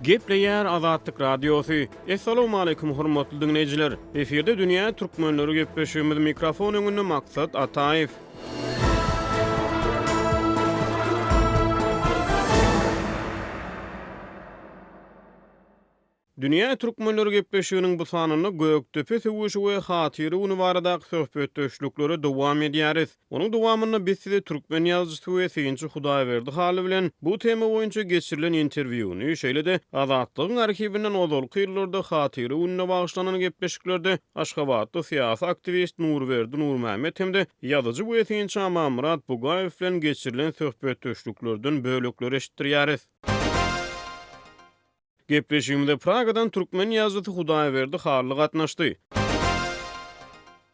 Gepleýär Azatlyk Radiosy. Essalawmaleýkim hormatly diňleýjiler! Efirde dünýä türkmenleri gepleşigimiz mikrofon öňünde Maksat Ataýew. Dünýä türkmenleri gepleşiginiň bu sanynda Gökdepe söweşi we Hatyra güni baradaky söhbetdeşlikleri dowam edýäris. Onuň dowamynda biz size türkmen ýazyjysy we synçy Hudaýberdi Hally bilen bu tema boýunça geçirilen interwýuny, şeýle-de Azatlygyň arhiwinden ozalky ýyllarda Hatyra gününe bagyşlanan gepleşiklerde aşgabatly syýasy aktiwist Nurberdi Nurmämmet hem-de ýazyjy we synçy Amanmyrat Bugaýew bilen geçirilen söhbetdeşliklerden bölekleri eşitdirýäris. Gepleşigimize Pragadan türkmen ýazyjysy Hudaýberdi Hally gatnaşdy.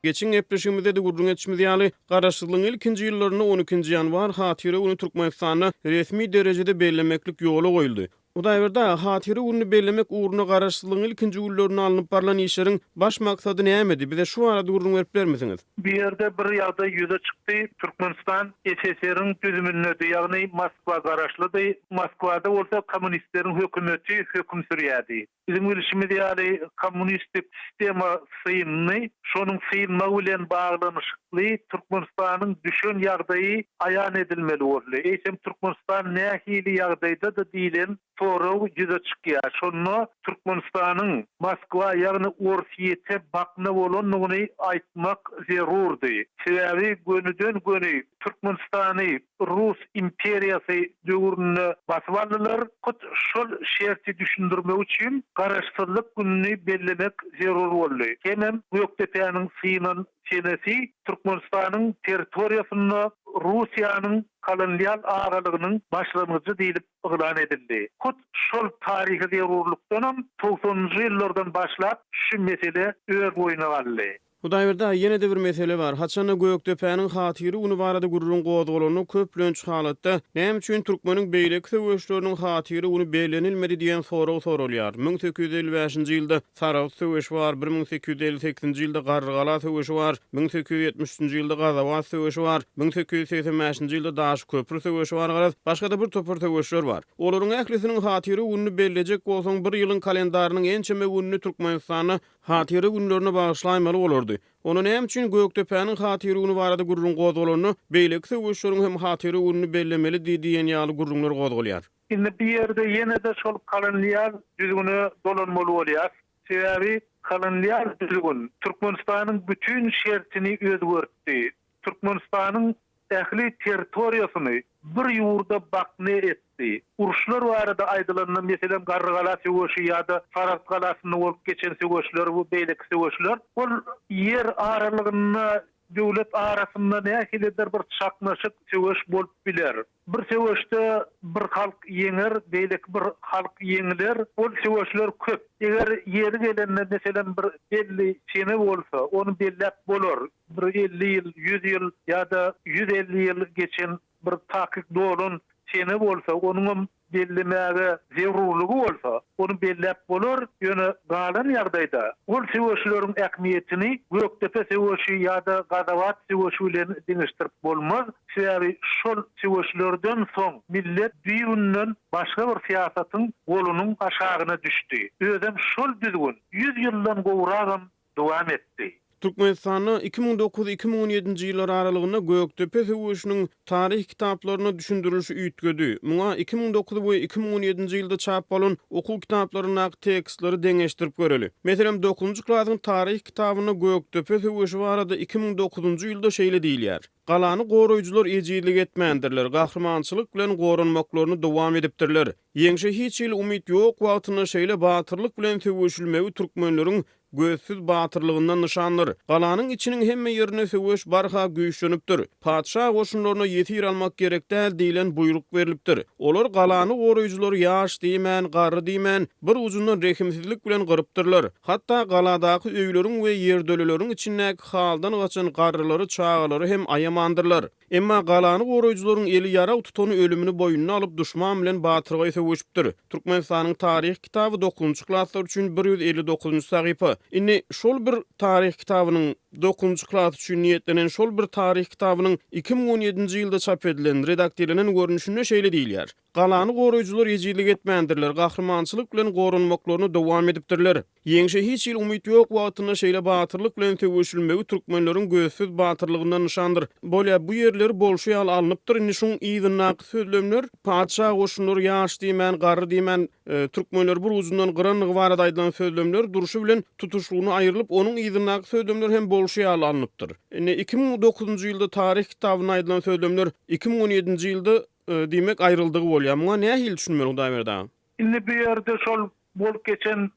Geçen gepleşigimizde-de gürrüň etişimiz ýaly, Garaşsyzlygyň ilkinji ýyllarynda on ikinji ýanwar Hatyra güni Türkmenistanda resmi derejede bellemeklik ýola goýuldy. Hudaýberdi aga, Hatyra gününi bellemek ugrunda Garaşsyzlygyň ilkinji günlerinde alnyp barlan işleriň baş maksady nämedi? Bize şu barada gürrüň berip bilermisiňiz? Bu ýerde bir ýagdaý ýüze çykdy, Türkmenistan SSR-iň düzümindedi, ýagny Moskwa garaşlydy, Moskwada bolsa kommunistleriň hökümeti höküm sürýärdi. Biziň bilşimiz ýaly, kommunistik sistema syndy, şonuň synmagy bilen baglanyşykly Türkmenistanyň düşen ýagdaýy aýan edilmeli boldy. Eýsem Türkmenistan nähili ýagdaýdady diýlen sorag ýüze çykýar. Şonda Türkmenistanyň Moskwa, ýagny Orsýete bakna bolandygyny aýtmak zerurdy. Sebäbi gönüden-göni Türkmenistany Rus imperiýasy döwründe basyp aldylar. Hut şol şerti düşündirmek üçin Garaşsyzlyk gününi bellemek zerur boldy. Hemem Gökdepäniň synan senesi Türkmenistanyň territoriýasynda Russiýanyň kolonial agalygynyň başlangyjy diýlip yglan edildi. Hut şol taryhy zerurlykdanam togsanynjy ýyllardan başlap şu mesele ör boýuna galdy. Hudaýberdi aga, ýene-de bir mesele bar. Haçanda Gökdepäniň Hatyra güni barada gürrüň gozgalanda, köplenç halatda, Näme üçin türkmeniň beýleki söweşleriniň Hatyra güni bellenilmedi diýen sorag soralýar. 1855-nji ýylda Saragt söweşi bar, 1858-nji ýylda Garrygala söweşi bar, 1873-nji ýylda Gazawat söweşi bar, 1885-nji ýylda Daşköpri söweşi bar, garaz, başga-da bir topar söweşler bar. Olaryň ählisiniň Hatyra gününi bellejek bolsaň, bir ýylyň kalendarynyň ençeme gününi Türkmenistanda Hatyra günlerine bagyşlaýmaly bolardy. Onda näme üçin Gökdepäniň Hatyra güni barada gürrüň gozgalanda, beýleki söweşleriň hem Hatyra gününi bellemelidi diýen ýaly gürrüňler gozgalýar? Indi bu ýerde ýene-de şol kolonial düzgüne dolanmaly bolýar. Sebäbi kolonial düzgün Türkmenistanyň bütin şertini özgertdi. Türkmenistanyň ähli territoriýasyny bir ýurda bakna etdi. Uruşlar barada aýdylanda, meselem, Garrygala söweşi ýa-da Saragt galasynda bolup geçen söweşler we beýleki söweşler, ol ýer aralygynda, döwlet arasynda nähilidir bir çaknaşyk, söweş bolup biler. Bir söweşde bir halk ýeňer, beýleki bir halk ýeňiler. Ol söweşler köp. Eger ýeri gelende, meselem, bir belli sene bolsa, ony belläp bolar. Bir 50 ýyl, 100 ýyl ýa-da 150 ýyl geçen bir takyk dolan sene bolsa, onuňam bellemäge zerurlygy bolsa, ony belläp bolar, ýöne galan ýagdaýda ol söweşleriň ähmiýetini Gökdepe söweşi ýa-da Gazawat söweşi bilen deňeşdirip bolmaz, sebäbi şol söweşlerden soň millet düýbünden başga bir syýasatyň golunyň aşagyna düşdi. Özem şol düzgün ýüz ýyldan gowragam dowam etdi. Türkmenistanda 2009, 2017-nji ýyllar aralygynda Gökdepe söweşiniň taryh kitaplarynda düşündirilişi üýtgedi. Muňa 2009 we 2017-nji ýylda çap bolan okuw kitaplaryndaky tekstleri deňeşdirip göreli. Meselem, dokuzynjy klasyň taryh kitabynda Gökdepe söweşi barada 2009-njy ýylda şeýle diýilýär, Galany goraýjylar ejizlik etmändirler, gahrymançylyk bilen goranmaklaryny dowam edipdirler. Ýeňşe hiç hili umyt ýok wagtynda şeýle batyrlyk bilen söweşilmegi türkmenleriň gözsüz batyrlygyndan nyşandyr. Galanyň içiniň hemme ýerinde söweş barha güýçlenipdir. Patyşa goşunlaryna ýesir almak gerek däl diýlen buýruk berlipdir. Olar galany goraýjylary ýaş diýmän, garry diýmän, bir ujundan rehimsizlik bilen gyrypdyrlar. Hatda galadaky öýleriň we ýerdöleleriň içindäki haldan gaçan garrylary, çagalary hem aýamandyrlar. Emma galany goraýjylaryň eli ýarag tutany ölümini boýnuna alyp duşman bilen batyrgaý söweşipdir. Türkmenistanyň taryh kitaby dokuzynjy klaslar üçin 159-njy sahypa. Indi şol bir taryh kitabynyň. Dokuzynjy klas üçin niýetlenen şol bir taryh kitabynyň 2017-nji ýylda çap edilen, redaktirlenen görnüşinde şeýle diýilýär, Galany goraýjylar ejizlik etmändirler, gahrymançylyk bilen goranmaklaryny dowam edipdirler. Ýeňşe hiç hili umyt ýok wagtynda şeýle batyrlyk bilen söweşilmegi türkmenleriň gözsüz batyrlygyndan nyşandyr. Bolýa, bu ýerler bolşy ýaly alnypdyr, indi şuň yzyndaky sözlemler patyşa goşunlary ýaş diýmän, garry diýmän, türkmenleri bir ujundan gyrandygy barada aýdylan sözlemler durşy bilen tutuşlygyna aýrylyp, onuň yzyndaky sözlemler hem bolşy ýaly alnypdyr. Indi 2009-njy ýylda taryh kitabynda aýdylan sözlemler 2017-nji ýylda, diýmek, aýryldygy bolýar. Muňa nähili düşünmeli, Hudaýberdi aga? Indi bu ýerde şol bolup geçen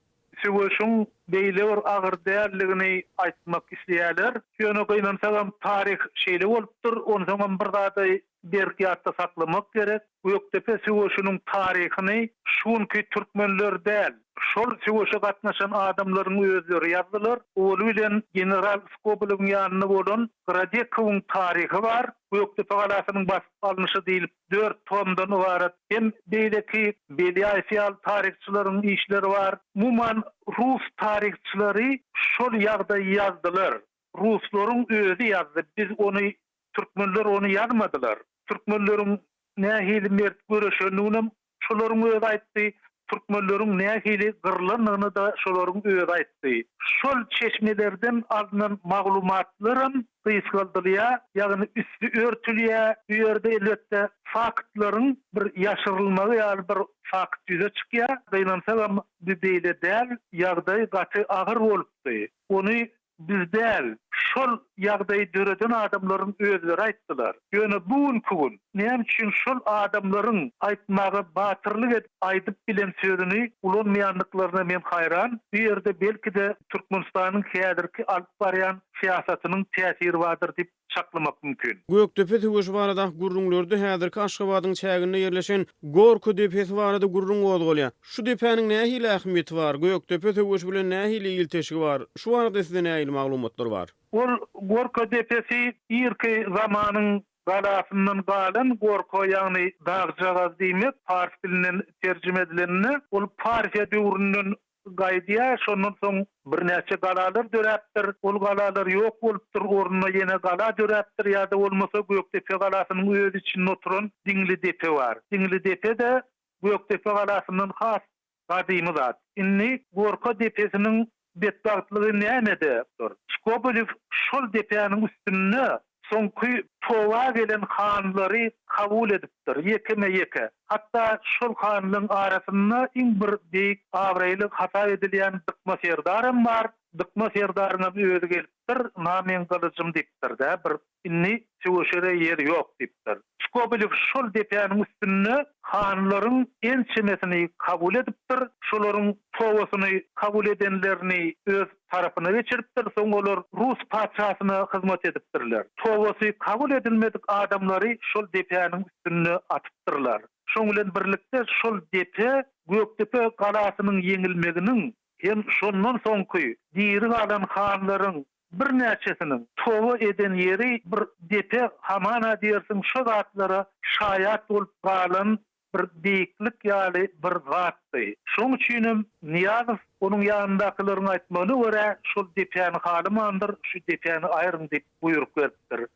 söweşiň beýle bir agyr däldigini aýtmak isleýärler. Ýöne gynansagam taryh şeýle bolupdyr. Onsoňam bir zady berk ýatda saklamak gerek. Gökdepe söweşiniň taryhyny şu günki türkmenler däl, şol söweşe gatnaşan adamlaryň özleri ýazdylar. Owaly bilen general Skobelewiň ýanynda bolan Gradekowyň taryhy bar. Gökdepe galasynyň basyp alnyşy diýlip dört tomdan ybarat hem beýleki Belýaýew ýaly taryhçylaryň işleri bar. Umuman, rus taryhçylary şol ýagdaýy ýazdylar. Ruslaryň özi ýazdy, biz ony, türkmenler ony ýazmadylar. Türkmenleriň nähili mert göreşendiginem Şolaryň özi aýtdy, türkmenleriň nähili gyrlandygyny-da şolaryň özi aýtdy. Şol çeşmelerden alnan maglumatlaram gysgaldylýar, ýagny üsti örtülýär. Bu ýerde, elbetde, faktlaryň bir ýaşyrylmagy ýaly bir fakt ýüze çykýar. Gynansagam, bu beýle däl, ýagdaý gaty agyr bolupdy. Ony Biz däl, şol ýagdaýy döreden adamlaryň özleri aýtdylar. Ýöne bu günki gün näme üçin şol adamlaryň aýtmaga batyrlyk edip aýdyp bilen sözüni ulanmaýandyklaryna men haýran. Bu ýerde belki-de Türkmenistanyň häzirki alyp barýan syýasatynyň täsiri bardyr diýip çaklamak mümkin. Gökdepe söweşi baradaky gürrüňlerde häzirki Aşgabadyň çäginde ýerleşen Gorka depesi barada gürrüň gozgalýar. Şu depäniň nähili ähmiýeti bar, Gökdepe söweşi bilen nähili ilteşigi bar? Şu barada sizde nähili maglumatlar bar? Ol Gorka depesi irki zamanyň galasyndan galan gorka, ýagny dagjagaz diýmek, pars dilinden terjime edilende, ol Parfiýa döwründen gaýdýar. Şondan soň birnäçe galalar döräpdir. Ol galalar ýok bolupdyr, ornuna ýene gala döräpdir ýa-da bolmasa Gökdepe galasynyň öz içinde oturan Diňli depe bar. Diňli depe-de Gökdepe galasyndan has gadymy zat. Indi Gorka depesiniň betbagtlygy nämede? Skobelew şol depäniň üstünde soňky toba gelen hanlary kabul edipdir, ýekeme-ýeke. Hatda şol hanlaryň arasynda iň bir beýik abraýly hasap edilýän Dykma serdaram bar. Dykma serdaryňam özi gelipdir, Na meň gylyjym diýipdir-dä, bir Indi söweşere ýer ýok diýipdir. Skobelew şol depäniň üstünde hanlaryň ençemesini kabul edipdir, şolaryň tobasyny kabul edenlerini öz tarapyna geçiripdir, soň olar rus patyşasyna hyzmat edipdirler. Tobasy kabul edilmedik adamlary şol depäniň üstünde atypdyrlar. Şoň bilen birlikde şol depe Gökdepe galasynyň ýeňilmeginiň hem şondan soňky diri galan hanlaryň Birnäçesiniň toba eden ýeri bir depe hamana diýersiň şo zatlara şaýat bolup galan bir beýiklik ýaly bir zatdy. Şoň üçinem Nyýazow onuň ýanyndakylaryň aýtmagyna görä şol depäni halamandyr, şu depäni aýryň diýip buýruk beripdir.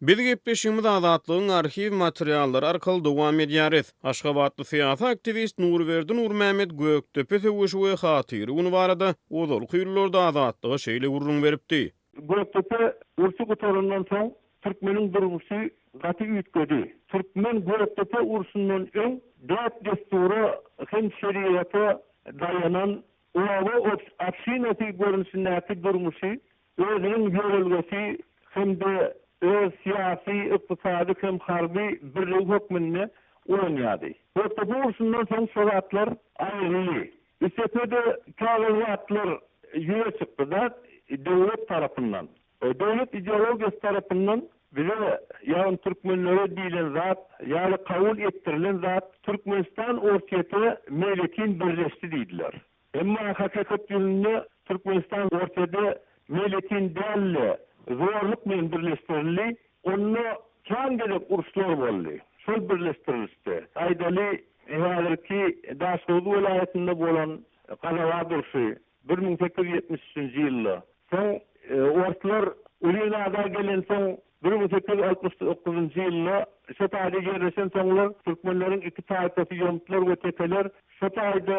Biz gepleşigimizi Azatlygyň arhiw materiallary arkaly dowam edýäris. Aşgabatly syýasy aktiwist Nurberdi Nurmämmet Gökdepe söweşi we Hatyra güni barada ozalky ýyllarda Azatlyga şeýle gürrüň beripdi. Gökdepe urşy gutarandan soň türkmeniň durmuşy gaty üýtgedi. Türkmen Gökdepe urşundan öň däp-dessura hem şerigata daýanan oba obşinasy görnüşindäki durmuşy Özüniň ýörelgesi hem-de öz syýasy, ykdysady hem harby birligi hökmünde ulanýardy. Gökdepe urşundan soň şo zatlar aýryldy. Üstesine-de käbir zatlar ýüze çykdy-da, döwlet tarapyndan, döwlet ideologiýasy tarapyndan bize, ýagny türkmenlere diýlen zat ýa-da kabul etdirilen zat Türkmenistan Orsýete meýletin birleşdi diýdiler. Emma hakykat ýüzünde Türkmenistan Orsýede meýletin däl-de, zorluk bilen birleşdirildi. Onda kän gezek uruşlar boldy. Şol birleşdirilişde, aýdaly, häzirki Daşhowuz welaýatynda bolan Gazawat urşy 1873-nji ýylda. Soň orslar Uzynada gelensoň 1869-njy ýylda şo taýda ýerleşensoňlar türkmenleriň iki taýpasy ýomutlar we tekeler şo taýda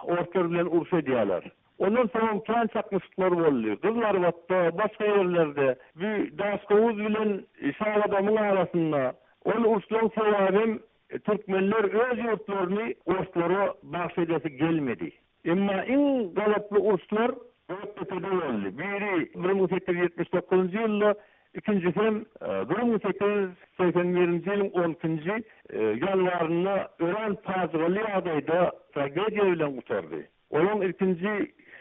orslar bilen uruş edýärler. Ondan soňam kän çaknyşyklar boldy. Gyzylarbatda, başga ýerlerde, bu Daşhowuz bilen Şagadamyň arasynda. Ol uruşlaryň sebäbem türkmenler öz ýurtlaryny orslara bagş edesi gelmedi. Emma iň gazaply uruşlar Gökdepede boldy. Biri 1879-njy ýylda, ikinjisem 1881-nji ýylyň on ikinji ýanwarynda örän pajygaly ýagdaýda tragediýa bilen gutardy. Olaň ilkinji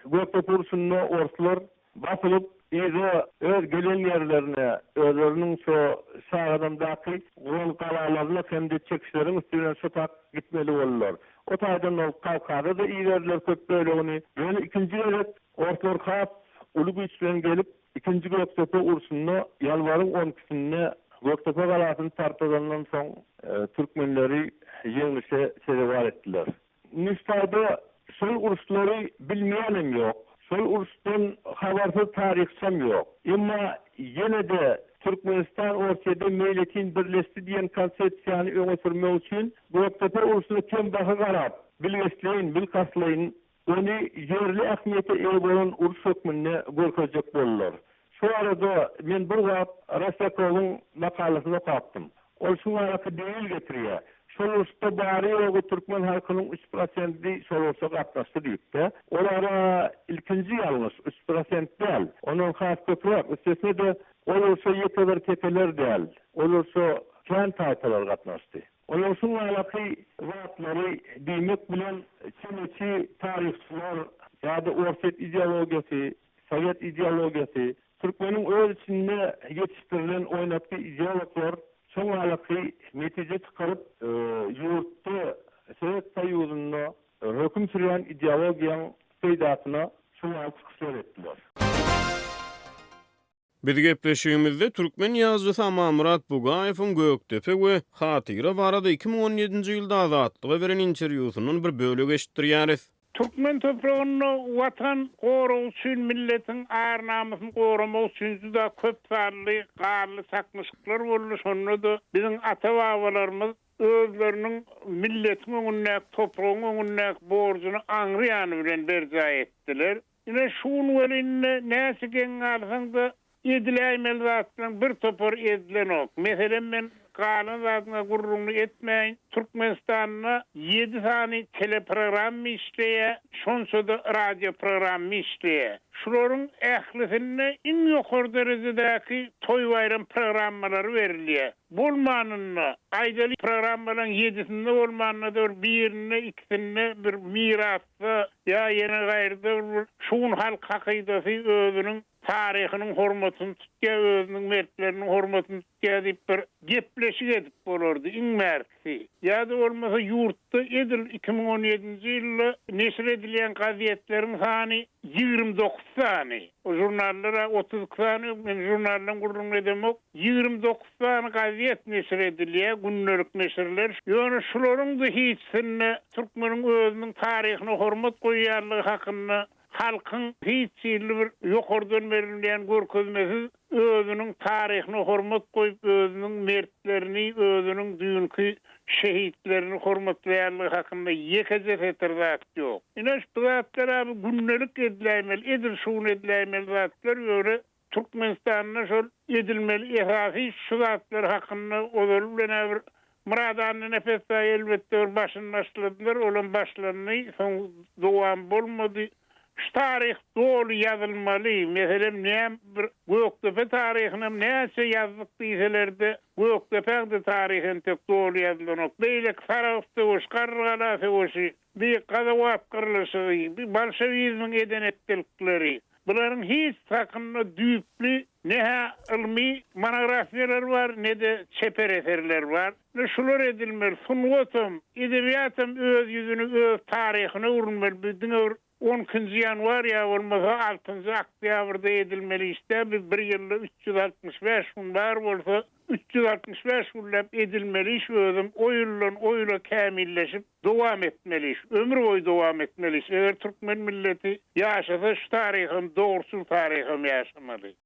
Gökdepe urşunda orslar basylyp, yza öz gelen ýerlerine, özleriniň şo Şagadamdaky guran galalaryna hem-de çekişleriň üsti bilen şo tak gitmeli boldular. O taýdan ol Kawkaza-da iberdiler köp bölegini. Ýöne ikinji gezek orslar has uly güýç bilen gelip, ikinji Gökdepe urşunda ýanwaryň on ikisinde Gökdepe galasyny partladandan soň türkmenleri ýeňlişe sezewar etdiler. Nustada şol uruşlary bilmeýänem ýok, şol uruşdan habarsyz taryhçam ýok. Emma ýene-de Türkmenistan Orsýede meýletin birleşdi diýen konsepsiýany öňe sürmek üçin Gökdepe urşuna kembaha garap, bilgeşleýin, bilkastlaýyn ony ýerli ähmiýete eýe bolan uruş hökmünde görkezjek boldular. Şu arada men bir wagt Rosýakowyň makalasyny okapdym. Ol şu barada delil getirýär. Şol uruşda bary-ýogy türkmen halkynyň üç prosendi şol urşa gatnaşdy diýip-de. Ol ara ilkinji ýalňyş, üç prosent däl, ondan has köpräk, üstesine-de ol urşa ýeke bir tekeler däl, ol urşa kän taýpalar gatnaşdy. Olar şu baradaky zatlary diýmek bilen çemeçi taryhçylar ýa-da orsýet ideologiýasy, sowet ideologiýasy, Türkmeniň öz içinde ýetişdirilen oýnatgy ideologlar şoňalaky netije çykaryp, ýurtda Sowet Soýuzynda höküm sürýän ideologiýaň peýdasyna şu ýaly çykyşlar etdiler. Biz gepleşigimizde türkmen ýazyjysy Amanmyrat Bugaýewiň Gökdepe we Hatyra barada 2017-nji ýylda Azatlyga beren interwýusyndan bir bölek eşitdirýäris. Türkmen topragynda Watan goragy üçin, milletiň ar-namysyny goramak üçin juda köp sanly ganly çaknyşyklar boldy. Şonda-da biziň ata-babalarymyz özleriniň milletiň öňündäki, topragyň öňündäki borjuny aňry ýany bilen berjaý etdiler. Ine, şu gün welin näçe geň galsaň-da, ediläýmeli zatlaryň bir topary edilenok. Meselem, men galan zadyň-a gürrüňini etmäýin, Türkmenistanda ýedi sany teleprogramma işleýär, şonça-da radioprogramma işleýär. Şularyň ählisinde iň ýokary derejedäki toý-baýram programmalary berilýär. Bolmanynda, aýdaly, programmalaryň ýedisinde bolmanda-da bir birinde, ikisinde bir miras Da, ýa ýene gaýryda bir şu gün halk hakydasy özüniň taryhynyň hormatyny tutýar, özüniň mertleriniň hormatyny tutýar diýip bir gepleşik edip bolardy, iň bärkisi. Ýa-da bolmasa ýurtda edil 2017-nji ýylda neşir edilýän gazetleriň sany 29 sany. O žurnallar-a 32 sany, men žurnallaryň gürrüňini edemok. 29 sany gazet neşir edilýär, gündelik neşirler. Ýöne şularyň-da hiçisinde türkmeniň özüniň taryhyna hormat goýýanlygy hakynda halkyň hiç hili bir ýokardan berilýän görkezmesiz özüniň taryhyna hormat goýup, özüniň mertlerini, özüniň düýnki şehitlerini hormatlaýanlygy hakynda ýekeje setir zat ýok. Ine, şu zatlar-a bu gündelik ediläýmeli, edil şu gün ediläýmeli zatlar, ýöne Türkmenistanda şol edilmeli esasy iş şu zatlar hakynda ozaly bilen-ä bir Myrat Annanepes daýy elbetde bir başyny başladylar, olam başlandy, soň dowam bolmady. Şu taryh doly ýazylmaly, meselem näme bir Gökdepe taryhynam näçe ýazdyk diýselerde Gökdepäň-de taryhy entek doly ýazylanok. Beýleki Sarahs söweşi, Garrygala söweşi, Bi Gazawat gyrlyşygy, bi bolşewizmiň eden-etdilikleri, bularyň hiç hakynda düýpli ne-hä ylmy monografiýalar bar, ne-de çeper eserler bar. Ine şular edilmeli. Sungatam, edebiýatam öz ýüzüni öz taryhyna öwrünmeli. Bu diňe bir. On ikinji ýanwar ýa bolmasa altynjy oktýabrda edilmeli iş däl, biz bir ýylda 365 gün bar bolsa, 365 günläp edilmeli iş özem o ýyldan o ýyla kämilleşip dowam etmeli iş, ömür boýy dowam etmeli iş. Eger türkmen milleti ýaşasa şu taryham dogruçyl taryham ýaşamaly.